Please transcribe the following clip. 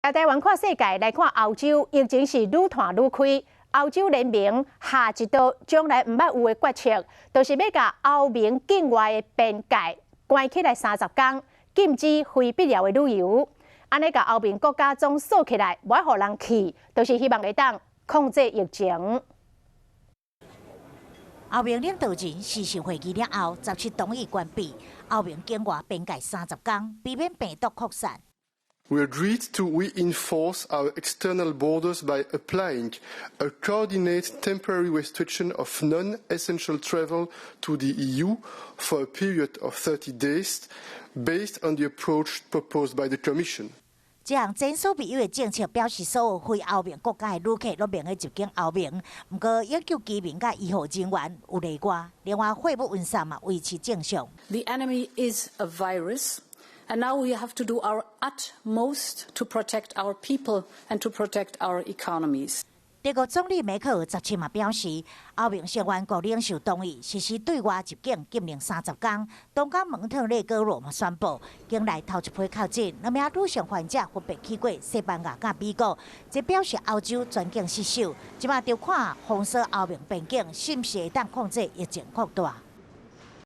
來台灣看世界，來看歐洲，疫情是愈湠愈開。歐洲聯盟下一道從來毋捌有的決策，就是欲共歐盟境外的邊界關起來三十工，禁止非必要的旅遊。按呢共歐盟國家總鎖起來，無愛予人去，就是希望會當控制疫情。歐盟領導人視訊會議了後，17同意關閉歐盟境外邊界三十工，避免病毒擴散。 We agreed to reinforce our external borders by applying a coordinated temporary restriction of non-essential travel to the EU for a period of 30 days, based on the approach proposed by the Commission. 這項前所未有的政策表示，所有非歐盟國家的旅客攏免得入境歐盟。毋過，永久居民佮醫護人員有例外。另外，貨物運送嘛維持正常。 The enemy is a virus. And now we have to do our utmost to protect our people and to protect our economies. 德國總理梅克爾17嘛表示，歐盟成員國領袖同意實施對外入境禁令三十工。東港蒙特內哥羅嘛宣布，境內頭一批確診兩名女性患者分別去過西班牙佮美國，這表示歐洲全境失守。這馬就看封鎖歐盟邊境是毋是會當控制疫情擴大。